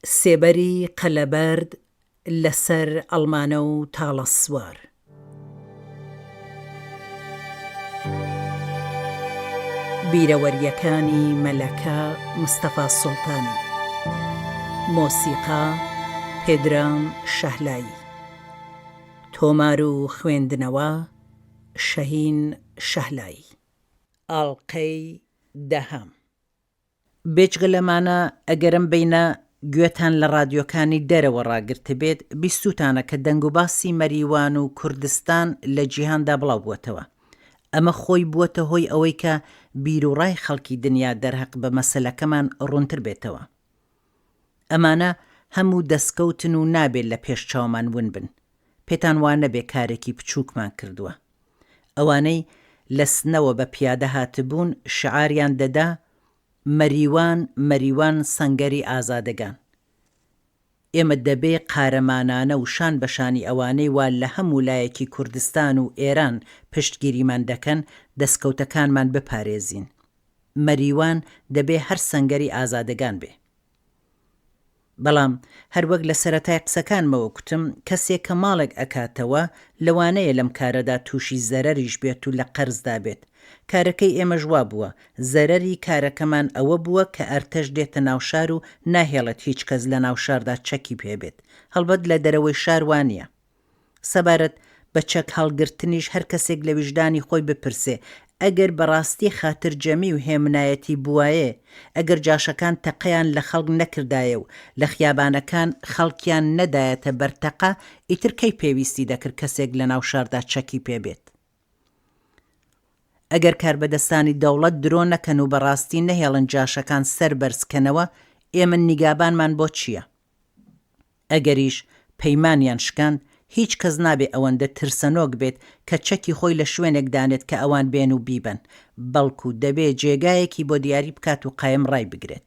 سێبەری قەلەبەرد لە سەر ئەڵمانە و تاڵە سوار. بیرەوەرییەکانی مەلەکە مستەفا سوڵتانی. مۆسیقا، پێدرام شەهلایی. تۆمار و خوێندنەوە، شەهین شەهلایی. ئاڵقەی دەهەم. بێجگە لەمانە ئەگەر ئەم بەینە گوێتان لە ڕادیۆکانی دەرەوە ڕاگرتبێت بیستووتانە کە دەنگوباسی مەریوان و کوردستان لە جیهاندا بڵاو بووەتەوە. ئەمە خۆی بووەتە هۆی ئەوەی کە بیروڕای خەڵکی دنیا دەرهەق بە مەسەلەکەمان ڕوونتر بێتەوە. ئەمانە هەموو دەسکەوتن و نابێ لە پێش چاومان ون بن. پێتان وا نەبێ کارێکی بچووکمان کردووە. ئەوانەی لە سنەوە بە پیادە هاتبوون شعاریان دەدا، مەریوان، مەریوان سەنگەری ئازادەگان. ئێمە دەبێ قارەمانانە و شان بە شانی ئەوانەی وا لە هەموو لایەکی کوردستان و ئێران پشتگیریمان دەکەن، دەسکەوتەکانمان بپارێزین. مەریوان دەبێ هەر سەنگەری ئازادەگان بێ. بەڵام هەر وەک لە سەرەتای قسەکانمەوە کوتم کەسێک کە ماڵێک ئەکاتەوە لەوانەیە لەم کارەدا تووشی زەرەریش بێت و لە قەرزدا بێت. کارەکەی ئێمەش وا بووە، زەرەری کارەکەمان ئەوە بووە کە ئەرتەش دێتە ناو شار و ناهێڵێت هیچ کەس لە ناو شاردا چەکی پێ بێت. هەڵبەت لە دەرەوەی شار وا نییە. سەبارەت بە چەک هەڵگرتنیش هەر کەسێک لە ویژدانی خۆی بپرسێ ئەگەر بە ڕاستی خاترجەمی و هێمنایەتی بوایێ، ئەگەر جاشەکان تەقەیان لە خەڵک نەکردایە و لە خیابانەکان خەڵکیان نەدایەتە بەر تەقە، ئیتر کەی پێویستی دەکرد کەسێک لە ناو شاردا چەکی پێ بێت؟ ئەگەر کاربەدەستانی دەوڵەت درۆ نەکەن و بە ڕاستی نەهێڵن جاشەکان سەر بەرز کەنەوە، ئێمە نیگابانمان بۆ چییە؟ ئەگەریش پەیمانیان شکاند، هیچ کەس نابێ ئەوەندە ترسەنۆک بێت کە چەکی خۆی لە شوێنێک دانێت کە ئەوان بێن و بیبەن، بەڵکو دەبێ جێگایەکی بۆ دیاری بکات و قایم ڕایبگرێت.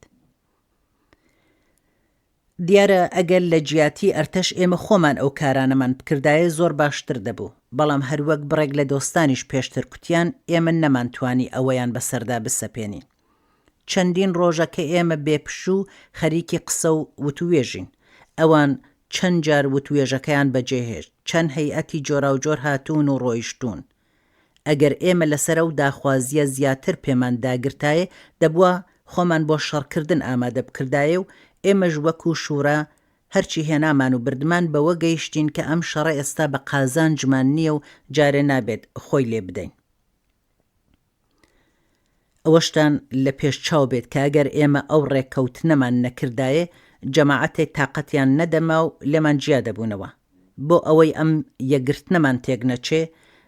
دیارە ئەگەر لە جیاتی ئەرتەش ئێمە خۆمان ئەو کارانەمان بکردایە زۆر باشتر دەبوو، بەڵام هەروەک بڕێک لە دۆستانیش پێشتر کوتیان ئێمە نەمانتوانی ئەوەیان بەسەردا بسەپێنین. چەندین ڕۆژە کە ئێمە بێ پشوو خەریکی قسە و وتووێژین. ئەوان چەند جار وتووێژەکەیان بەجێ هێشت، چەند هەیئەتی جۆراوجۆر هاتوون و ڕۆیشتوون. ئەگەر ئێمە لەسەر ئەو داخوازییە زیاتر پێمان داگرتایێ، دەبوا خۆمان بۆ شەڕکردن ئامادە بکردایێ و ئێمەش وەکوو شوورا هەرچی هێنامان و بردمان بەوە گەیشتین کە ئەم شەڕە ئێستا بە قازانجمان نییە و جارێ نابێت خۆی لێ بدەین. ئەوەشتان لە پێش چاو بێت کە ئەگەر ئێمە ئەو ڕێککەوتنەمان نەکردایێ جەماعەتێک تاقەتیان نەدەما و لێمان جیا دەبوونەوە. بۆ ئەوەی ئەم یەکگرتنەمان تێک نەچێ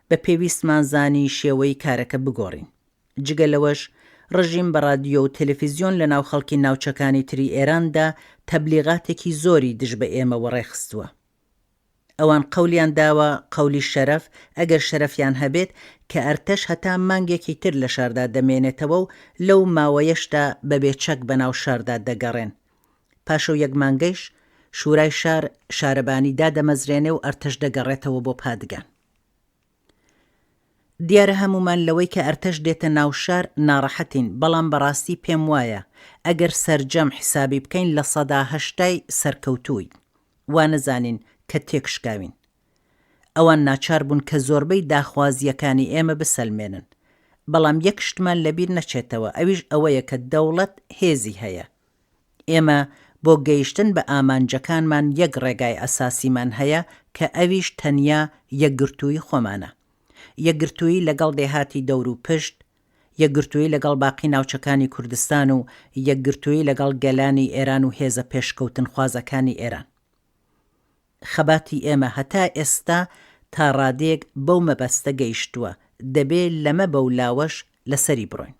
بە پێویستمان زانی شێوەی کارەکە بگۆڕین. جگە لەوەش ڕژیم بە ڕادیۆ و تەلەفیزیۆن لە ناو خەڵکی ناوچەکانی تری ئێراندا تەبلیغاتێکی زۆری دژ بە ئێمە وەڕێ خستووە. ئەوان قەولیان داوە، قەولی شەرەف، ئەگەر شەرەفیان هەبێت، کە ئەرتەش هەتا مانگێکی تر لە شاردا دەمێنێتەوە و لەو ماوەیەشدا بە بێ چەک بە ناو شاردا دەگەڕێن. پاش ئەو یەک مانگەیش شورای شار شارەبانی دادەمەزرێنێ و ئەرتەش دەگەڕێتەوە بۆ پادگان. دیارە هەموومان لەوەی کە ئەرتەش دێتە ناو شار ناڕەحەتین، بەڵام بەڕاستی پێم وایە ئەگەر سەرجەم حیسابی بکەین لە سەدا هەشتای سەرکەوتووین. وا نەزانین کە تێکشکاوین. ئەوان ناچار بوون کە زۆربەی داخوازییەکانی ئێمە بسەلمێنن. بەڵام یەک شتمان لەبیر نەچێتەوە ئەویش ئەوەیە کە دەوڵەت هێزی هەیە. ئێمە بۆ گەیشتن بە ئامانجەکانمان یەک ڕێگای ئەساسیمان هەیە کە ئەویش تەنیا یەکگرتوویی خۆمانە. یەکگرتوویی لەگەڵ دێهاتی دەوروپشت، یەکگرتوویی لەگەڵ باقی ناوچەکانی کوردستان و یەکگرتوویی لەگەڵ گەلانی ئێران و هێزە پێشکەوتنخوازەکانی ئێران. خەباتی ئێمە هەتا ئێستا تا ڕادەیەک بەو مەبەستە گەیشتووە، دەبێ لەمە بەولاوەش لەسەری بڕۆین.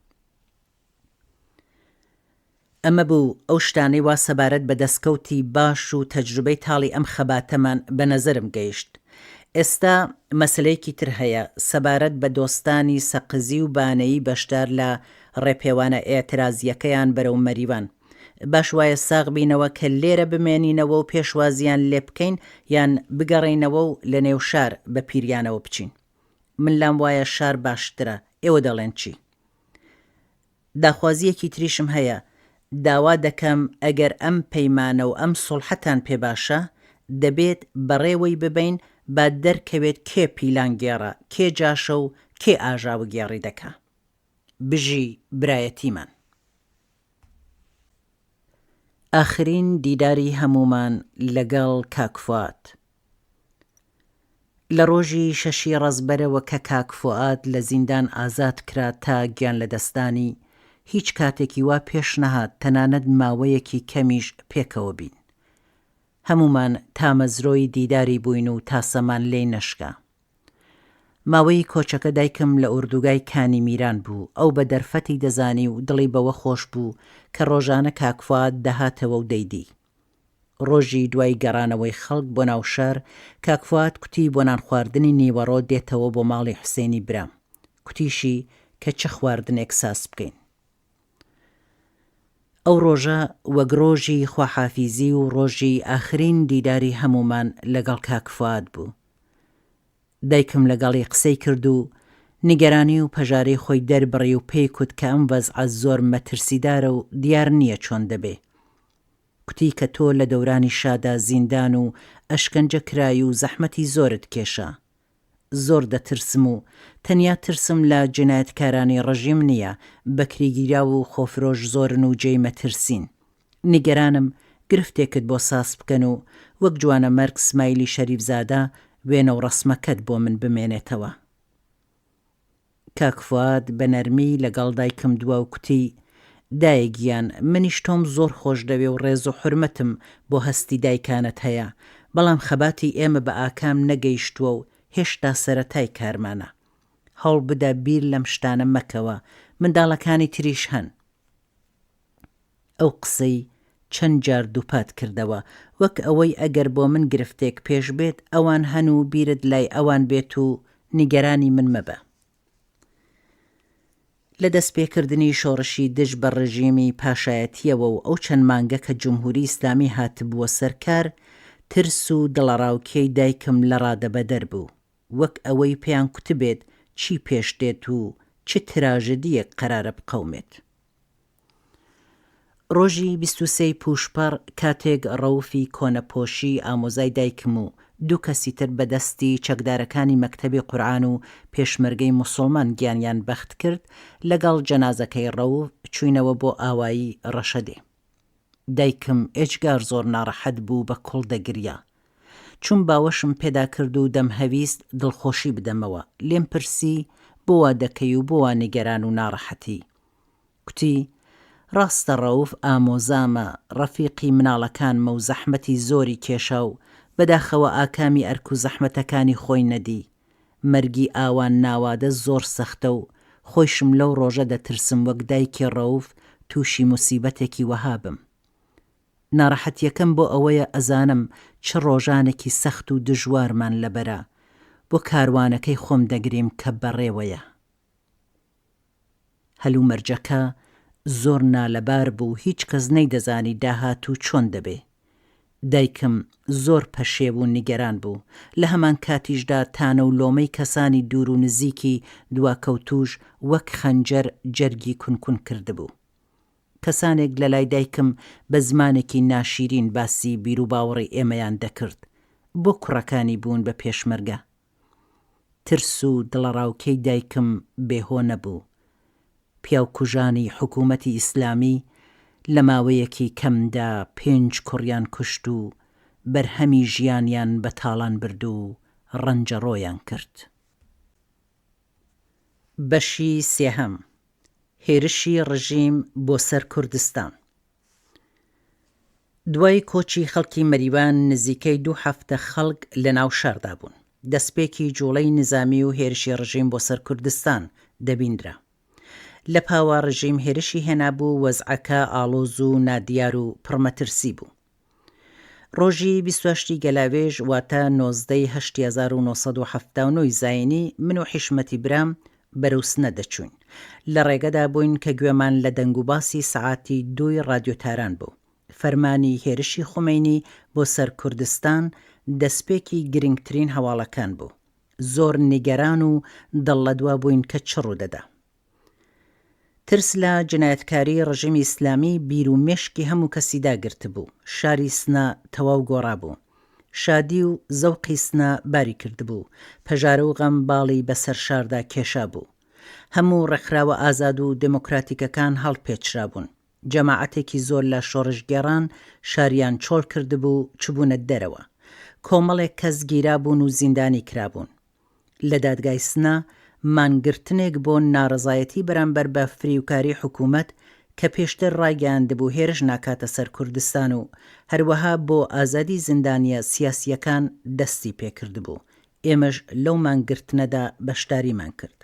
ئەمە بوو ئەو شتانەی وا سەبارەت بە دەسکەوتی باش و تەجروبەی تاڵی ئەم خەباتەمان بە نەزەرم گەیشت. ئێستا مەسەلەیەکی تر هەیە سەبارەت بە دۆستانی سەقزی و بانەیی بەشدار لە ڕێپێوانە ئێعترازییەکەیان بەرەو مەریوان. باش وایە ساغ بینەوە کە لێرە بمێنینەوە و پێشوازییان لێ بکەین یان بگەڕێینەوە و لە نێو شار بە پیریانەوە بچین. من لام وایە شار باشترە، ئێوە دەڵێن چی؟ داخوازییەکی تریشم هەیە. داوا دەکەم ئەگەر ئەم پەیمانە و ئەم سوڵحەتان پێ باشە، دەبێت بەڕێوەی ببەین با دەرکەوێت کێ پیلانگێڕە، کێ جاشە و کێ ئاژاوەگێڕی دەکا. بژی برایەتیمان. ئاخرین دیداری هەموومان لەگەڵ کاک فوئاد. لە ڕۆژی شەشی ڕەزبەرەوە کە کاک فوئاد لە زیندان ئازاد کرا تا گیانلەدەستدانی، هیچ کاتێکی وا پێش نەهات تەنانەت ماوەیەکی کەمیش پێکەوە بین. هەموومان تامەزرۆی دیداری بووین و تاسەمان لێی نەشکا. ماوەی کۆچەکە دایکم لە ئوردوگای کانی میران بوو، ئەو بە دەرفەتی دەزانی و دڵی بەوە خۆش بوو کە ڕۆژانە کاک فوئاد دەهاتەوە و دەیدی. ڕۆژی دوای گەڕانەوەی خەڵک بۆ ناو شار، کاک فوئاد کوتی بۆ نانخواردنی نیوەڕۆ دێتەوە بۆ ماڵی حوسێنی برام. کوتیشی کە چ خواردنێک ساز بکەین. ئەو ڕۆژە وەک ڕۆژی خواحافیزی و ڕۆژی ئاخرین دیداری هەموومان لەگەڵ کاک فوئاد بوو. دایکم لەگەڵی قسەی کرد و نیگەرانی و پەژارەی خۆی دەربڕی و پێی کوت کە ئەم وەزعە زۆر مەترسیدارە و دیار نییە چۆن دەبێ. کوتی کە تۆ لە دەورانی شادا زیندان و ئەشکەنجە کرای و زەحمەتی زۆرت کێشا. زۆر دەترسم و تەنیا ترسم لە جینایەتکارانی ڕژیم نییە، بەکریگیراو و خۆفرۆش زۆرن و جێی مەترسین. نیگەرانم گرفتێکت بۆ ساز بکەن و وەک جوانەمەرگ سمایلی شەریفزادە وێنە و ڕەسمەکەت بۆ من بمێنێتەوە. کاک فواد بە نەرمی لە گەڵ دایکم دوا و کوتی، دایە گیان منیش تۆم زۆر خۆش دەوێ و ڕێز و حورمەتم بۆ هەستی دایکانەت هەیە، بەڵام خەباتی ئێمە بە ئاکام نەگەیشتووە و هێشتا سەرەتای کارمانە. هەوڵ بدە بیر لەم شتانە مەکەوە، منداڵەکانی تریش هەن. ئەو قسەی چەند جار دووپات کردەوە، وەک ئەوەی ئەگەر بۆ من گرفتێک پێش بێت ئەوان هەن و بیرت لای ئەوان بێت و نیگەرانی من مەبە. لە دەستپێکردنی شۆڕشی دژ بە ڕژیمی پاشایەتییەوە و ئەو چەند مانگە کە جمهوری ئیسلامی هاتبووە سەر کار، ترس و دڵەڕاوکێی دایکم لە ڕادەبەدەر بوو. وەک ئەوەی پێیان کوتبێت چی پێش دێت و چ تراژدییەک قەرارە بقەومێت. ڕۆژی 23 ی پووشپەڕ کاتێک ڕەوفی کۆنەپۆشی ئامۆزای دایکم و دوو کەسی تر بە دەستی چەکدارەکانی مەکتەبی قورعان و پێشمەرگەی موسوڵمان گیانیان بەخت کرد، لەگەڵ جەنازەکەی ڕەوف چووینەوە بۆ ئاوایی ڕەشەدێ. دایکم ئێجگار زۆر ناڕەحەت بوو بە کوڵ دەگریا. چووم باوەشم پێدا کرد و دەمهەویست دڵخۆشی بدەمەوە، لێم پرسی بۆ وا دەکەی و بۆ وا نیگەران و ناڕەحەتی؟ کوتی، ڕاستە ڕەوف ئامۆزامە، ڕەفیقی مناڵەکانمە و زەحمەتی زۆری کێشا و بەداخەوە ئاکامی ئەرک و زەحمەتەکانی خۆی نەدی. مەرگی ئاوا ناوادە زۆر سەختە و خۆیشم لەو ڕۆژە دەترسم وەک دایکی ڕەوف تووشی موسیبەتێکی وەها بم. ناڕەحەتیەکەم بۆ ئەوەیە ئەزانم چ ڕۆژانێکی سەخت و دژوارمان لەبەرە، بۆ کاروانەکەی خۆم دەگریم کە بەڕێوەیە. هەلومەرجەکە زۆر نالەبار بوو هیچ کەس نەیدەزانی داهاتوو چۆن دەبێ. دایکم زۆر پەشێو و نیگەران بوو، لە هەمانکاتیشدا تانە و لۆمەی کەسانی دوور و نزیکی دواکەوتووش وەک خەنجەر جەرگی کونکون کردبوو. کەسانێک لە لای دایکم بە زمانێکی ناشیرین باسی بیروباوەڕی ئێمەیان دەکرد، بۆ کوڕەکانی بوون بە پێشمەرگە؟ ترس و دڵەڕاوکێی دایکم بێ هۆ نەبوو. پیاوکوژانی حکوومەتی ئیسلامی لە ماوەیەکی کەمدا پێنج کوڕیان کوشت و بەرهەمی ژیانیان بە تاڵان برد و ڕەنجەڕۆیان کرد. بەشی سێهەم، هێرشی ڕژیم بۆ سەر کوردستان. دوای کۆچی خەڵکی مەریوان نزیکەی دوو هەفتە خەڵک لە ناو شاردا بوون. دەسپێکی جووڵەی نیزامی و هێرشی ڕژیم بۆ سەر کوردستان دەبیندرا. لە پاوە ڕژیم هێرشی هێنابوو وەزعەکە ئاڵۆز و نادیار و پڕمەترسی بوو. ڕۆژی 28 ی گەلاوێژ واتە 19 ی هەشتی 1979 ی زایینی من و حیشمەتی برام بەرەو سنە دەچووین. لە ڕێگەدا بووین کە گوێمان لە دەنگوباسی سەعاتی دووی ڕادیۆ تاران بوو. فەرمانی هێرشی خومەینی بۆ سەر کوردستان دەسپێکی گرنگترین هەواڵەکان بوو. زۆر نیگەران و دڵ لەدوا بووین کە چ ڕوودەدا. ترس لە جنایەتکاریی ڕژیمی ئیسلامی بیر و مێشکی هەموو کەسی داگرتبوو. شاری سنە تەواو گۆڕابوو. شادی و زەوقی سنە باری کردبوو. پەژارە و غەم باڵی بە سەر شاردا کێشابوو. هەموو ڕێکخراوە ئازاد و دێمۆکراتیکەکان هەڵپێچرابوون. جەماعەتێکی زۆر لە شۆڕشگێڕان شاریان چۆڵ کردبوو چبوونە دەرەوە. کۆمەڵێک کەس گیرابوون و زیندانی کرابوون. لە دادگای سنە مانگرتنێک بۆ نارەزایەتی بەرامبەر بە فریوکاری حکوومەت کە پێشتر ڕایگەیاندبوو هێرش ناکاتە سەر کوردستان و هەروەها بۆ ئازادی زیندانییە سیاسییەکان دەستی پێکردبوو، ئێمەش لەو مانگرتنەدا بەشداریمان کرد.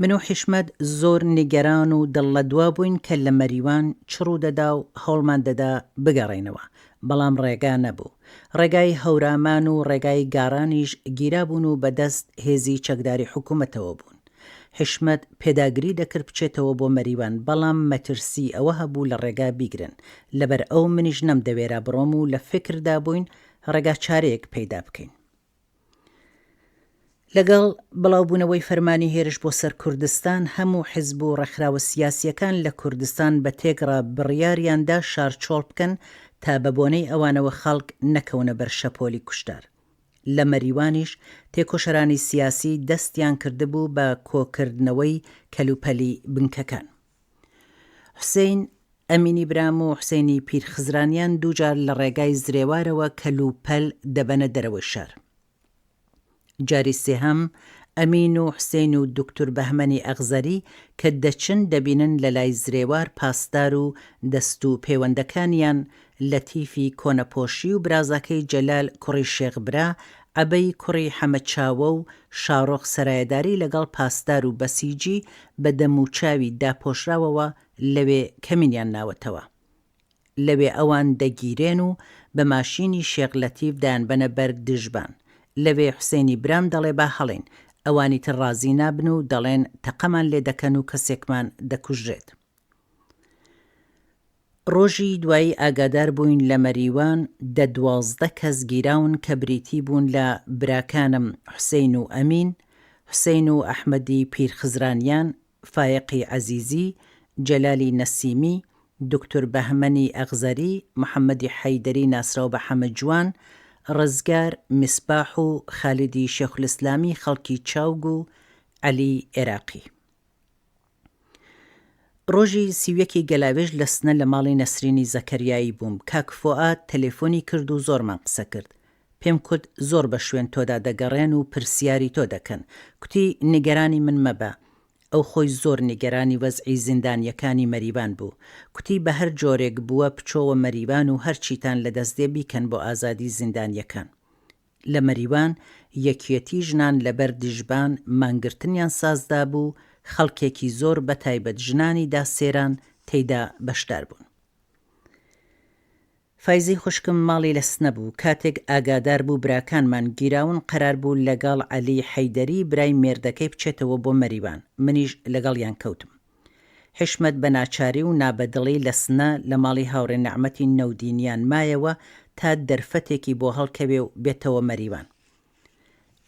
من و حیشمەت زۆر نیگەران و دڵ لە دوا بووین کە لە مەریوان چ ڕوو دەدا و هەوڵمان دەدا بگەڕێینەوە، بەڵام ڕێگا نەبوو. ڕێگای هەورامان و ڕێگای گاڕانیش گیرابوون و بە دەست هێزی چەکداری حکوومەتەوە بوون. حیشمەت پێداگری دەکرد بچێتەوە بۆ مەریوان، بەڵام مەترسیی ئەوە هەبوو لە ڕێگا بیگرن. لەبەر ئەو منیش نەمدەوێرا بڕۆم و لە فیکردا بووین ڕێگاچارەیەک پەیدا بکەین. لەگەڵ بڵاوبوونەوەی فەرمانی هێرش بۆ سەر کوردستان، هەموو حزب و ڕێکخراوە سیاسییەکان لە کوردستان بە تێکڕا بڕیاریان دا شار چۆڵ بکەن تا بە بۆنەی ئەوانەوە خەڵک نەکەونە بەر شەپۆلی کوشتار. لە مەریوانیش تێکۆشەرانی سیاسی دەستیان کردبوو بە کۆکردنەوەی کەلوپەلی بنکەکان. حوسەین ئەمینی برام و حوسەینی پیرخزرانیان دووجار لە ڕێگای زرێوارەوە کەل و پەل دەبەنە دەرەوەی شار. جاری سێهەم ئەمین و حوسەین و دوکتور بەهمەنی ئەغزەری کە دەچن دەبینن لە لای زرێوار پاسدار و دەست و پێوەندەکانیان لەتیفی کۆنەپۆشی و برازاکەی جەلال کوڕی شێخ برا عەبەی کوڕی حەمە چاوە و شاڕۆخ سەرایەداری لەگەڵ پاسدار و بەسیجی بە دەم و چاوی داپۆشراوەوە لەوێ کەمینیان ناوەتەوە. لەوێ ئەوان دەگیرێن و بە ماشینی شێخ لەتیف دەیانبەنە بەر دژبان. لەوێ حوسێنی برام دەڵێ با هەڵێین. ئەوانی تر ڕازی نابن و دەڵێن تەقەمان لێ دەکەن و کەسێکمان دەکوژرێت. ڕۆژی دوایی ئاگادار بووین لە مەریوان دە 12 کەس گیراون کە بریتی بوون لە براکانم حوسەین و ئەمین، حوسەین و ئەحمەدی پیرخزرانیان، فایەقی عەزیزی، جەلالی نەسیمی، دوکتور بەهمەنی ئەغزەری، محەمەدی حەیدەری ناسراو بە حەمە جوان، ڕزگار میسباح و خالیدی شێخولئیسلامی خەڵکی چاوگ و عەلی ئێراقی. ڕۆژی 31 ی گەلاوێژ لە سنە لە ماڵی نەسرینی زەکەریایی بووم، کاک فوئاد تەلێفۆنی کرد و زۆرمان قسە کرد. پێم کوت زۆر بە شوێن تۆدا دەگەڕێن و پرسیاری تۆ دەکەن. کوتی نیگەرانی من مەبە. ئەو خۆی زۆر نیگەرانی وەزعی زیندانییەکانی مەریوان بوو. کوتی بە هەر جۆرێک بووە بچۆوە مەریوان و هەر چیتان لە دەست دێ بیکەن بۆ ئازادی زیندانییەکان. لە مەریوان یەکیەتی ژنان لە بەر دژبان مانگرتنیان ساز دابوو، خەڵکێکی زۆر بە تایبەت ژنانی داسێران تێیدا بەشدار بوون. فایزەی خوشکم ماڵی لە سنە بوو، کاتێک ئاگادار بوو براکانمان گیراون قەرار بوو لەگەڵ عەلی حەیدەری برای مێردەکەی بچێتەوە بۆ مەریوان، منیش لەگەڵیان کەوتم. حیشمەت بە ناچاری و نابەدڵی لە سنە لە ماڵی هاوڕێ نەعمەتی نەودینیان مایەوە تا دەرفەتێکی بۆ هەڵکەوێ و بێتەوە مەریوان.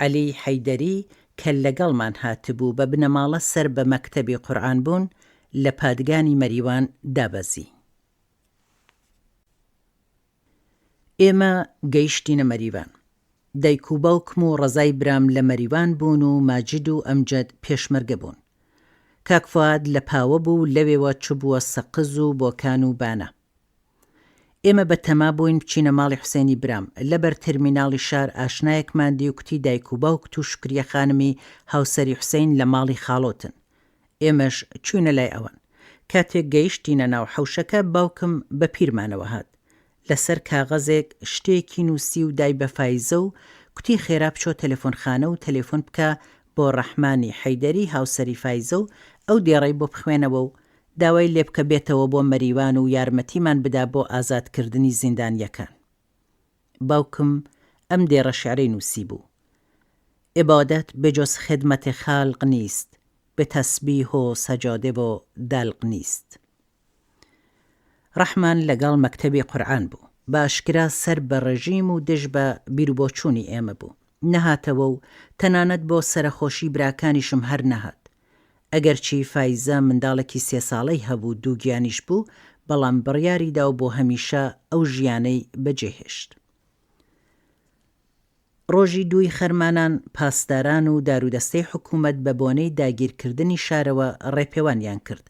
عەلی حەیدەری کە لەگەڵمان هاتبوو بە بنەماڵە سەر بە مەکتەبی قورعان بوون، لە پادگانی مەریوان دابەزی. ئێمە گەیشتینە مەریوان. دایک و باوکم و ڕەزای برام لە مەریوان بوون و ماجد و ئەمجەد پێشمەرگە بوون. کاک فوئاد لە پاوە بوو و لەوێوە چبووە سەقز و بۆکان و بانە. ئێمە بە تەما بووین بچینە ماڵی حوسێنی برام. لە بەر ترمیناڵی شار ئاشنایەکمان دی و کوتی دایک و باوکت و شوکریە خانمی هاوسەری حوسەین لە ماڵی خاڵۆتن. ئێمەش چووینە لای ئەوان. کاتێک گەیشتینە ناو حەوشەکە باوکم بە پیرمانەوە هات. لەسەر کاغەزێک شتێکی نووسی و دای بە فایزە و کوتی خێرا بچۆ تەلەفۆنخانە و تەلەفۆن بکە بۆ ڕەحمانی حەیدەری هاوسەری فایزە و ئەو دێڕەی بۆ بخوێنەوە و داوای لێبکە بێتەوە بۆ مەریوان و یارمەتیمان بدا بۆ ئازادکردنی زیندانییەکان. باوکم ئەم دێڕە شیعرەی نووسیبوو، عبادت به جز خدمت خلق نیست، به تسبیح و سجاده و دلق نیست. ڕەحمان لەگەڵ مەکتەبی قورعان بوو. بە ئاشکرا سەر بە ڕێژیم و دژ بە بیروبۆچوونی ئێمە بوو. نەهاتەوە و تەنانەت بۆ سەرەخۆشی براکانیشم هەر نەهات. ئەگەرچی فایزە منداڵێکی سێ ساڵەی هەبوو دووگیانیش بوو، بەڵام بڕیاری دا و بۆ هەمیشە ئەو ژیانەی بەجێهێشت. ڕۆژی دووی خەرمانان پاسداران و دارودەستەی حکوومەت بە بۆنەی داگیرکردنی شارەوە ڕێپێوانیان کرد.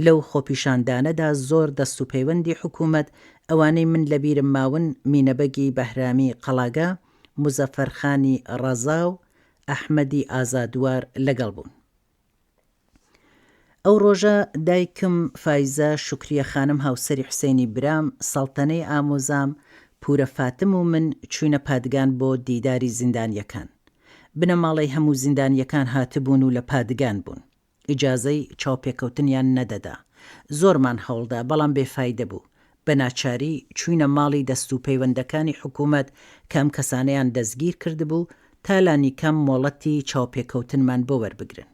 لەو خۆپیشاندانەدا زۆر دەست و پەیوەندی حکوومەت، ئەوانەی من لەبیرم ماون مینەبەگی بەهرامی قەڵاگە، موزەفەرخانی ڕەزا و ئەحمەدی ئازادوار لەگەڵ بوون. ئەو ڕۆژە دایکم فایزە، شوکریە خانم هاوسەری حوسێنی برام، سەڵتەنەی ئامۆزام، پورە فاتم و من چووینە پادگان بۆ دیداری زیندانییەکان. بنەماڵەی هەموو زیندانییەکان هاتبوون و لە پادگان بوون. ئیجازەی چاوپێکەوتنیان نەدەدا. زۆرمان هەوڵدا، بەڵام بێ فایدە بوو. بە ناچاری چووینە ماڵی دەستوپەیوەندەکانی حکوومەت کە ئەم کەسانەیان دەستگیر کردبوو، تا لانیکەم مۆڵەتی چاوپێکەوتنمان بۆ وەربگرن.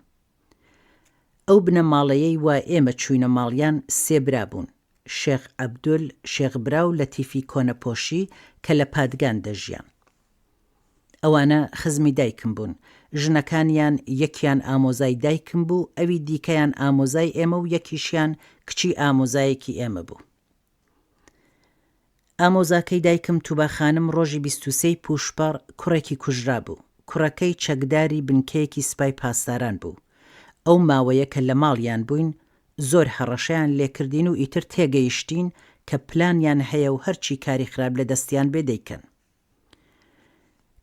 ئەو بنەماڵەیەی وا ئێمە چووینە ماڵیان سێ برا بوون، شێخ عەبدول، شێخ برا و لەتیفی کۆنەپۆشی کە لە پادگان دەژیان. ئەوانە خزمی دایکم بوون، ژنەکانیان یەکیان ئامۆزای دایکم بوو، ئەوی دیکەیان ئامۆزای ئێمە و یەکیشیان کچی ئامۆزایەکی ئێمە بوو. ئامۆزاکەی دایکم توبا خانم ڕۆژی 23 ی پووشپەڕ کوڕێکی کوژرابوو، کوڕەکەی چەکداری بنکەیەکی سپای پاسداران بوو. ئەو ماوەیە کە لە ماڵیان بووین زۆر هەڕەشەیان لێکردین و ئیتر تێگەیشتین کە پلانیان هەیە و هەرچی کاری خراپ لە دەستیان بێ دەیکەن.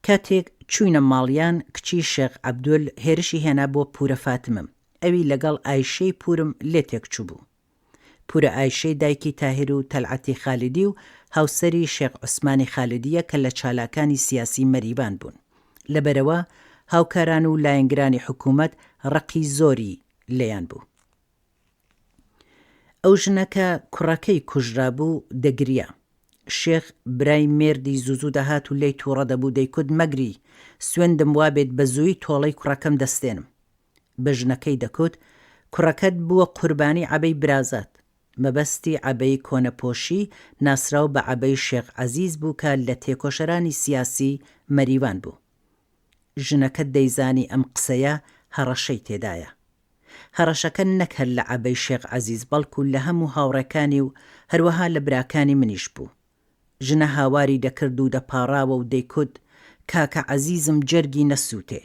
کاتێک چووینە ماڵیان کچی شێخ عەبدول هێرشی هێنا بۆ پورە فاتمم، ئەوی لەگەڵ ئایشێی پورم لێ تێکچووبوو. پورە ئایشێی دایکی تاهیر و تەلعەتی خالیدی و هاوسەری شێخ عوسمانی خالیدییە کە لە چالاکانی سیاسی مەریوان بوون. لەبەرئەوە هاوکاران و لایەنگرانی حکوومەت ڕقی زۆری لێیان بوو. ئەو ژنە کە کوڕەکەی کوژرابوو دەگریا. شێخ برای مێردی زوو زوو دەهات و لێی تووڕە دەبوو دەیکوت مەگری، سوێندم وابێت بە زوویی تۆڵەی کوڕەکەم دەستێنم. بە ژنەکەی دەکوت کوڕەکەت بووە قوربانی عەبەی برازات. مەبەستی عەبەی کۆنەپۆشی ناسراو بە عەبەی شێخ عەزیز بوو کە لە تێکۆشەرانی سیاسی مەریوان بوو. ژنەکە دەیزانی ئەم قسەیە هەڕەشەی تێدایە. هەڕەشەکە نەک هەر لە عەبەی شێخ عەزیز بەڵکو لە هەموو هاوڕێکانی و هەروەها لە براکانی منیش بوو. ژنە هاواری دەکرد و دەپاڕاوە و دەیکوت کاکە عەزیزم جەرگی نەسووتێ.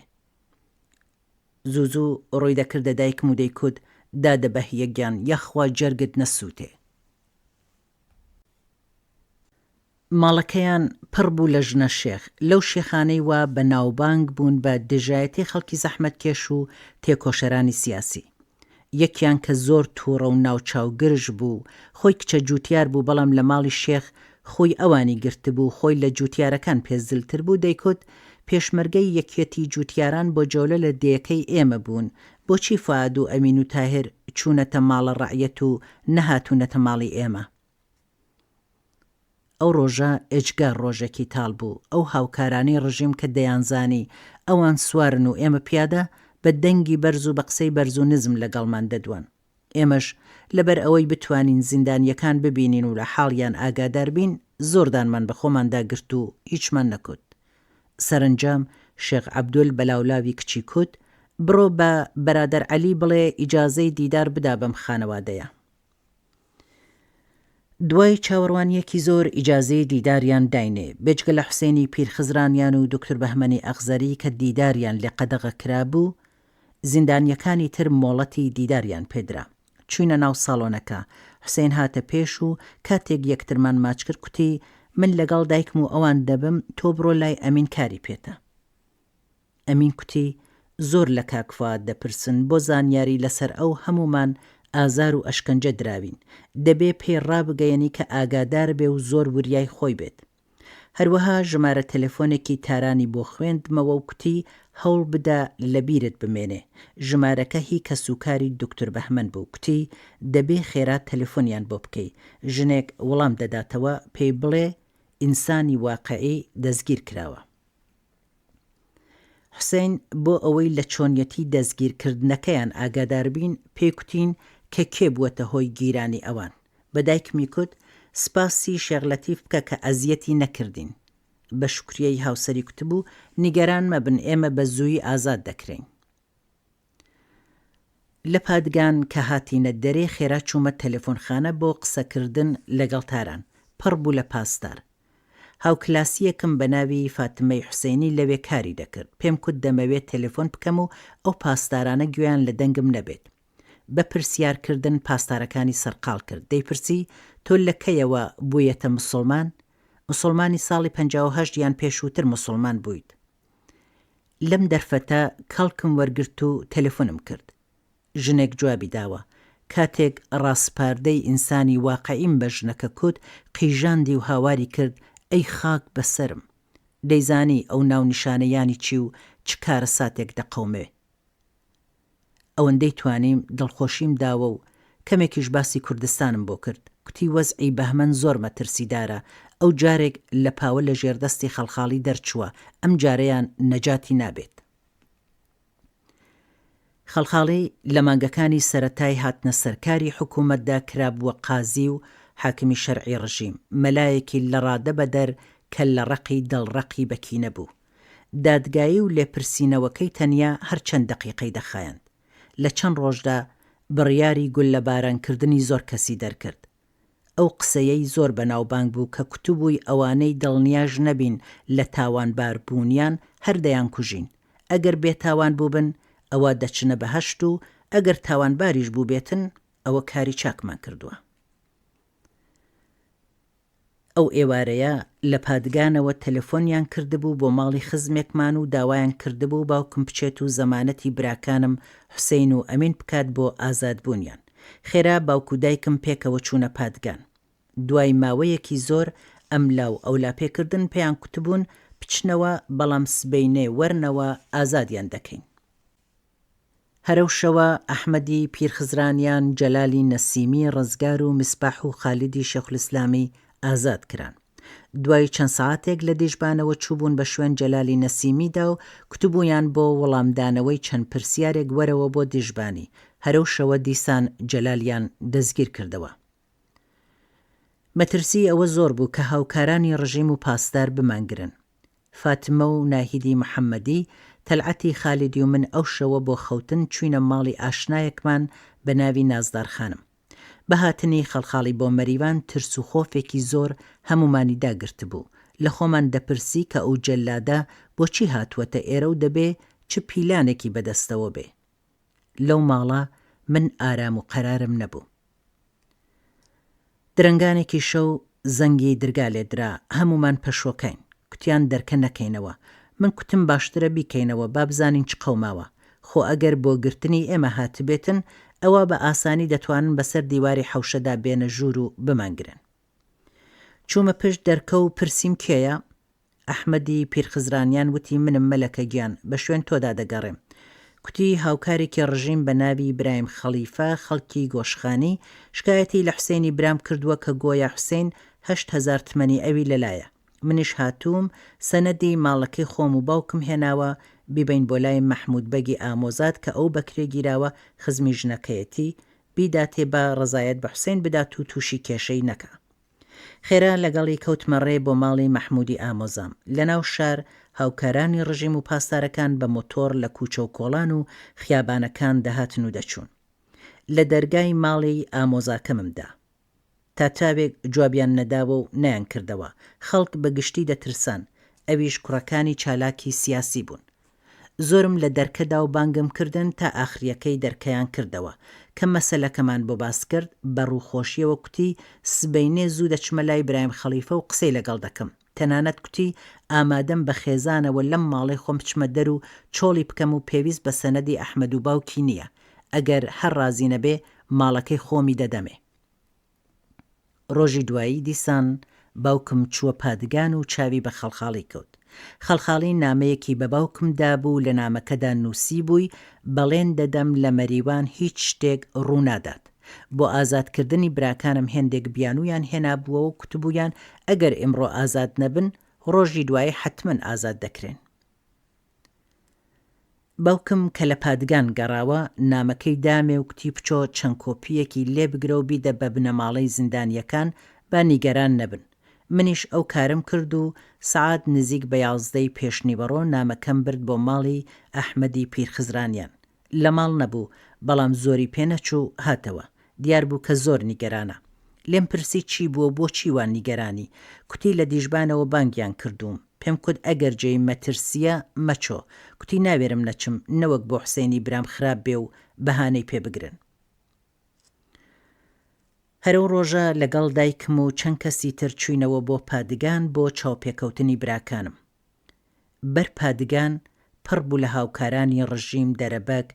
زوو زوو ڕووی دەکردە دایکم و دەیکوت دادە بەهیە گیان یاخوا جەرگت نەسووتێ. ماڵەکەیان پڕ بوو لە ژنە شێخ، لەو شێخانەی وا بە ناوبانگ بوون بە دژایەتی خەڵکی زەحمەتکێش و تێکۆشەرانی سیاسی. یەکیان کە زۆر تووڕە و ناوچاو گرژ بوو، خۆی کچە جووتیار بوو بەڵام لە ماڵی شێخ خووی ئەوانی گرتبوو، خۆی لە جووتیارەکان پێ زلتر بوو، دەیکوت، پێشمەرگەی یەکیەتی جووتیاران بۆ جەولە لە دێیەکەی ئێمە بوون، بۆچی فوئاد و ئەمین و تاهیر چوونەتە ماڵە ڕەعیەت و نەهاتوونەتە ماڵی ئێمە؟ ئەو ڕۆژە ئێجگار ڕۆژێکی تاڵ بوو، ئەو هاوکارانەی ڕژیم کە دەیانزانی ئەوان سوارن و ئێمە پیادە، بە دەنگی بەرز و بە قسەی بەرز و نزم لەگەڵمان دەدوان. ئێمەش لەبەر ئەوەی بتوانین زیندانییەکان ببینین و لە حاڵیان ئاگادار بین، زۆر دانمان بە خۆماندا گرت و هیچمان نەکوت. سەرەنجام شێخ عەبدول بە لاولاوی کچی کوت، بڕۆ بە بەرادەر عەلی بڵێ ئیجازەی دیدار بدا بەم خانەوادەیە. دوای چاوەڕوانییەکی زۆر ئیجازەی دیداریان داینێ، بێجگە لە حوسێنی پیرخزرانیان و دوکتور بەهمەنی ئەخزەری کە دیداریان لێ قەدەغە کرابوو، زیندانییەکانی تر مۆڵەتی دیداریان پێ درا. چووینە ناو ساڵۆنەکە، حوسێن هاتە پێش و کاتێک یەکترمان ماچ کرد کوتی، من لەگەڵ دایکم و ئەوان دەبم، تۆ بڕۆ لای ئەمین کاری پێتە. ئەمین کوتی، زۆر لە کاک فوئاد دەپرسن، بۆ زانیاری لەسەر ئەو هەموومان ئازار و ئەشکەنجە دراوین. دەبێ پێی ڕابگەیەنی کە ئاگادار بێ و زۆر وریای خۆی بێت. هەروەها ژمارە تەلەفۆنێکی تارانی بۆ خوێندمەوە و کوتی هەوڵ بدە لە بیرت بمێنێ. ژمارەکە هی کەسوکاری دوکتور بەهمەن بوو. کوتی دەبێ خێرا تەلەفۆنیان بۆ بکەی. ژنێک وڵام دەداتەوە، پێی بڵێ ئینسانی واقعی دەستگیر کراوە. حوسەین، بۆ ئەوەی لە چۆنیەتی دەستگیر کردنەکەیان ئاگادار بین، پێی کوتین کە کێ بووەتە هۆی گیرانی ئەوان. بە دایکمی کوت، سپاسی شێخ لەتیف بکە کە ئەزیەتی نەکردین. بە شوکریەی هاوسەری کوتبوو، نیگەران مەبن ئێمە بە زوویی ئازاد دەکرێین. لە پادگان کە هاتینە دەرێ خێرا چوومە تەلەفۆنخانە بۆ قسەکردن لەگەڵ تاران. پڕ بوو لە پاسدار. هاوکلاسییەکم بە ناوی فاتمەی حوسەینی لەوێ کاری دەکرد. پێم کوت دەمەوێ تەلەفۆن بکەم و ئەو پاسدارانە گوێیان لە دەنگم نەبێت. بە پرسیار کردن پاسدارەکانی سەرقاڵ کرد. دەیپرسی تۆ لە کەیەوە بوویەتە مسوڵمان؟ مسوڵمانی ساڵی 58 یان پێشووتر مسوڵمان بوویت؟ لەم دەرفەتە کەڵکم وەرگرت و تەلەفۆنم کرد. ژنێک جوابی داوە. کاتێک ڕاسپاردەی ئینسانی واقعیم بە ژنەکە کوت، قیژاندی و هاواری کرد، ئەی خاک بە سەرم! دەیزانی ئەو ناونیشانە یانی چی و چ کارەساتێک دەقەومێ. ئەوەندەی توانیم دڵخۆشیم داوە و کەمێکیش باسی کوردستانم بۆ کرد. کوتی وەزعی بەهمەن زۆر مەترسیدارە، ئەو جارێک لە پاوە لە ژێردەستی خەڵخاڵی دەرچووە، ئەمجارەیان نەجاتی نابێت. خەڵخاڵی لە مانگەکانی سەرەتای هاتنە سەرکاری حکوومەتدا کرابووە قازی و حاکمی شەرعی ڕژیم، مەلایەکی لەڕادەبەدەر کەللەڕەقی دڵڕەقی بەکینە بوو. دادگایی و لێپرسینەوەکەی تەنیا هەر چەند دەقیقەی دەخایاند. لە چەند ڕۆژدا بڕیاری گوللەبارانکردنی زۆر کەسی دەرکرد. ئەو قسەیەی زۆر بەناوبانگ بوو کە کوتبووی ئەوانەی دڵنیاش نەبین لە تاوانبار بوونیان هەر دەیانکوژین، ئەگەر بێتاوان بووبن ئەوە دەچنە بەهەشت و ئەگەر تاوانباریش بووبێتن ئەوە کاری چاکمان کردووە. ئەو ئێوارەیە لە پادگانەوە تەلەفۆنیان کردبوو بۆ ماڵی خزمێکمان و داوایان کردبوو باوکم بچێت و زەمانەتی براکانم حوسەین و ئەمین بکات بۆ ئازادبوونیان. خێرا باوک و دایکم پێکەوە چوونە پادگان. دوای ماوەیەکی زۆر ئەملا و ئەولا پێکردن پێیان کوتبوون بچنەوە بەڵام سبەینێ وەرنەوە ئازادیان دەکەین. هەرەو شەوە ئەحمەدی پیرخزرانیان، جەلالی نەسیمی، ڕزگار و میسباح و خالیدی شێخولئیسلامی ئازاد کران. دوای چەند سەعاتێک لە دیژبانەوە چووبوون بە شوێن جەلالی نەسیمیدا و کوتبوویان بۆ وڵامدانەوەی چەند پرسیارێک وەرەوە بۆ دیژبانی، هەرەو شەوە دیسان جەلالیان دەستگیر کردەوە. مەترسیی ئەوە زۆر بوو کە هاوکارانی ڕژیم و پاسدار بمانگرن. فاتمە و ناهیدی محەمەدی، تەلعەتی خالیدی و من ئەو شەوە بۆ خەوتن چووینە ماڵی ئاشنایەکمان بە ناوی نازدار خانم. بە هاتنی خەڵخاڵی بۆ مەریوان ترس و خۆفێکی زۆر هەموومانی داگرتبوو. لە خۆمان دەپرسی کە ئەو جەللادە بۆچی هاتووەتە ئێرە و دەبێ چ پیلانێکی بە دەستەوە بێ؟ لەو ماڵە من ئارام و قەرارم نەبوو. درەنگانێکی شەو زەنگی درگا لێدرا، هەموومان پەشۆکاین. کوتیان دەرکە نەکەینەوە. من کوتم باشترە بیکەینەوە با بزانین چ قەوماوە. خۆ ئەگەر بۆ گرتنی ئێمە هاتبێتن، ئەوا بە ئاسانی دەتوانن بەسەر دیواری حەوشەدا بێنە ژوور و بمانگرن. چوومە پشت دەرکە و پرسیم کێیە؟ ئەحمەدی پیرخزرانیان وتی منم مەلەکە گیان، بە شوێن تۆدا دەگەڕێم. کوتی هاوکارێکی ڕژیم بە ناوی برایم خەڵیفە خەڵکی گۆشخانی، شکایەتی لە حوسێنی برام کردووە کە گۆیا حوسێن 8000 تمەنی ئەوی لەلایە. منیش هاتووم سەنەدی ماڵەکەی خۆم و باوکم هێناوە، بیبەین بۆ لای مەحموود بەگی ئامۆزات کە ئەو بەکرێ گیراوە خزمی ژنەکەیەتی، بیداتێ با ڕەزایەت بە حوسێن بدات و تووشی کێشەی نەکا. خێرا لەگەڵی کەوتمە ڕێ بۆ ماڵی مەحموودی ئامۆزام. لە ناو شار هاوکارانی ڕژیم و پاسدارەکان بە مۆتۆڕ لە کووچە و کۆڵان و خیابانەکان دەهاتن و دەچوون. لە دەرگای ماڵی ئامۆزاکەمم دا. تا تاوێک جوابیان نەداوە و نەیانکردەوە. خەڵک بە گشتی دەترسان. ئەویش کوڕەکانی چالاکی سیاسی بوون. زۆرم لە دەرکە دا و بانگم کردن تا ئاخریەکەی دەرکەیان کردەوە. کە مەسەلەکەمان بۆ باس کرد، بە ڕووخۆشیەوە کوتی، سبەینێ زوو دەچمە لای برایم خەڵیفە و قسەی لەگەڵ دەکەم. تەنانەت کوتی، ئامادەم بە خێزانەوە لەم ماڵەی خۆم بچمە دەر و چۆڵی بکەم و پێویست بە سەنەدی ئەحمەد و باوکی نییە. ئەگەر هەر ڕازی نەبێ، ماڵەکەی خۆمی دەدەمێ. ڕۆژی دوایی دیسان باوکم چووە پادگان و چاوی بە خەڵخاڵی کەوت. خەڵخاڵی نامەیەکی بە باوکم دابوو لە نامەکەدا نووسیبووی بەڵێن دەدەم لە مەریوان هیچ شتێک ڕوو نادات. بۆ ئازادکردنی براکانم هێندێک بیانوویان هێنابووەوە و کوتبوویان ئەگەر ئیمڕۆ ئازاد نەبن ڕۆژی دوایی حەتمەن ئازاد دەکرێن. باوکم کە لە پادگان گەڕاوە، نامەکەی دامێ و کوتی بچۆ چەند کۆپییەکی لێ بگرە و بیدە بە بنەماڵەی زیندانییەکان با نیگەران نەبن. منیش ئەو کارەم کرد و سەعات نزیک بە یازدەی پێشنیوەڕۆ نامەکەم برد بۆ ماڵی ئەحمەدی پیرخزرانیان. لە ماڵ نەبوو، بەڵام زۆری پێ نەچوو هاتەوە. دیار بوو کە زۆر نیگەرانە. لێم پرسی چی بووە و بۆچی وا نیگەرانی؟ کوتی لە دیژبانەوە بانگیان کردووم. پێم کوت ئەگەر جێی مەترسییە مەچۆ. کوتی ناوێرم نەچم نەوەک بۆ حوسێنی برام خراپ بێ و بەهانەی پێ بگرن. هەر ئەو ڕۆژە لەگەڵ دایکم و چەند کەسی تر چووینەوە بۆ پادگان بۆ چاوپێکەوتنی براکانم. بەر پادگان پڕ بوو لە هاوکارانی ڕژیم، دەرەبەگ،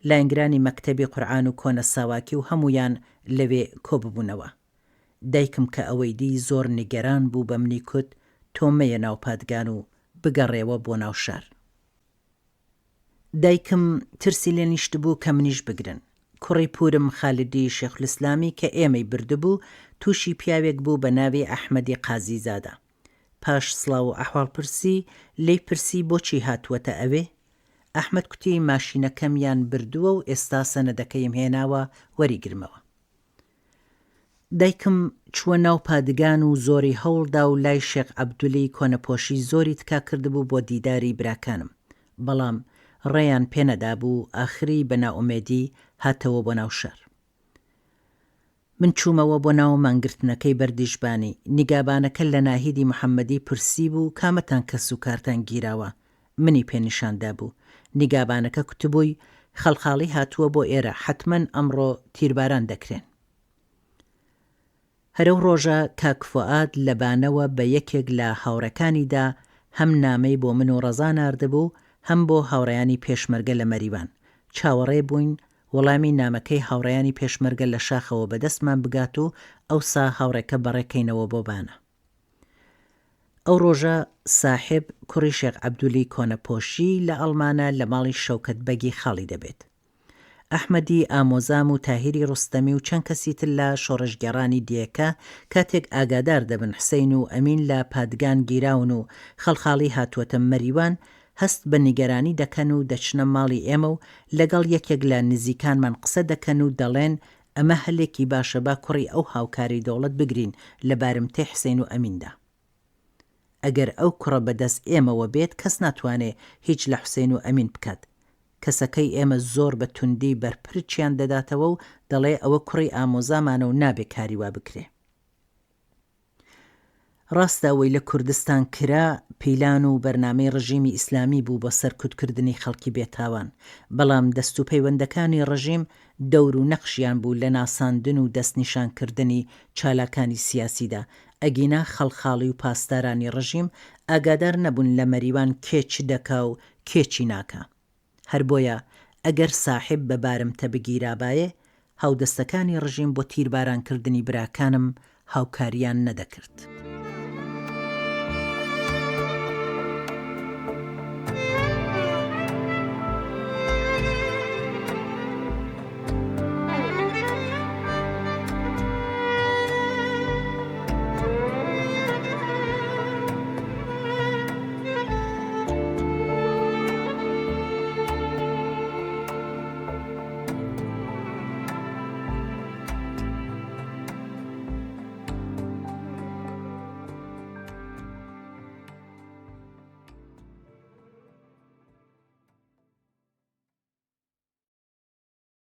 لاینگرانی مەکتەبی قورعان و کۆنە ساواکی و هەموویان لەوێ کۆ ببوونەوە. دایکم کە ئەوەی دی زۆر نیگەران بوو بە منی کوت تۆ مەیە ناو پادگان و بگەڕێوە بۆ ناو شار. دایکم ترسی لێ نیشتبوو کە منیش بگرن. کوڕی پوورم خالدی شێخولئیسلامی کە ئێمەی بردبوو تووشی پیاوێک بوو بە ناوی ئەحمەدی قازیزادە. پاش سڵاو و ئەحواڵپرسی، لێی پرسی بۆچی هاتووەتە ئەوێ؟ ئەحمەد کوتی ماشینەکەمیان بردووە و ئێستا سەنەدەکەیم هێناوە وەریگرمەوە. دایکم چووە ناو پادگان و زۆری هەوڵ دا و لای شێخ عەبدولی کۆنەپۆشی زۆری تکا کردبوو بۆ دیداری براکانم، بەڵام ڕێیان پێ نەدابوو، ئاخری بە نائومێدی هاتەوە بۆ ناو شار. من چوومەوە بۆ ناو مانگرتنەکەی بەردیشبانی، نیگابانەکە لە ناهیدی محەمەدی پرسیبوو کامەتان کەس و کارتان گیراوە، منی پێ نیشان دابوو. نیگابانەکە کوتبووی، خەڵخاڵی هاتووە بۆ ئێرە، حەتمەن ئەمڕۆ تیرباران دەکرێن. هەر ئەو ڕۆژە کاک فوئاد لە بانەوە بە یەکێک لە هاوڕێکانی دا هەم نامەی بۆ من و ڕەزا ناردبوو، هەم بۆ هاوڕێیانی پێشمەرگە لە مەریوان. چاوەڕێ بووین وەڵامی نامەکەی هاوڕێیانی پێشمەرگە لە شاخەوە بە دەستمان بگات و ئەوسا هاوڕێکە بەڕێ کەینەوە بۆ بانە. ئەو ڕۆژە ساحێب کوڕی شێخ عەبدولی کۆنەپۆشی لە ئەڵمانە لە ماڵی شەوکەت بەگی خاڵی دەبێت. ئەحمەدی ئامۆزام و تاهیری ڕۆستەمی و چەند کەسی تر لە شۆڕشگێڕانی دێکە کاتێک ئاگادار دەبن حسەین و ئەمین لە پادگان گیراون و خەڵخاڵی هاتووەتە مەریوان هەست بە نیگەرانی دەکەن و دەچنە ماڵی ئێمە و لەگەڵ یەکێک لە نزیکانمان قسە دەکەن و دەڵێن ئەمە هەلێکی باشە با کوڕی ئەو هاوکارەی دەوڵەت بگرین لە بارمتەی حسین و ئەمیندا. ئەگەر ئەو کوڕە بە دەست ئێمەوە بێت کەس ناتوانێ هیچ لە حسین و ئەمین بکات. کەسەکەی ئێمە زۆر بە توندی بەرپرچیان دەداتەوە و دەڵێ ئەوە کوڕی ئامۆزامانە و نابێ کاری وا بکرێ. ڕاستە ئەوەی لە کوردستان کرا پیلان و بەرنامەی ڕژیمی ئیسلامی بوو بۆ سەرکوتکردنی خەڵکی بێتاوان، بەڵام دەستوپەیوەندەکانی ڕژیم دەور و نەقشیان بوو لە ناساندن و دەستنیشانکردنی چالاکانی سیاسیدا، ئەگینا خەڵخاڵی و پاسدارانی ڕژیم ئاگادار نەبوون لە مەریوان کێ چ دەکا و کێ چی ناکا. هەر بۆیە ئەگەر ساحێب بە بارمتە بگیرابایێ، هاودەستەکانی ڕژیم بۆ تیربارانکردنی براکانم هاوکارییان نەدەکرد.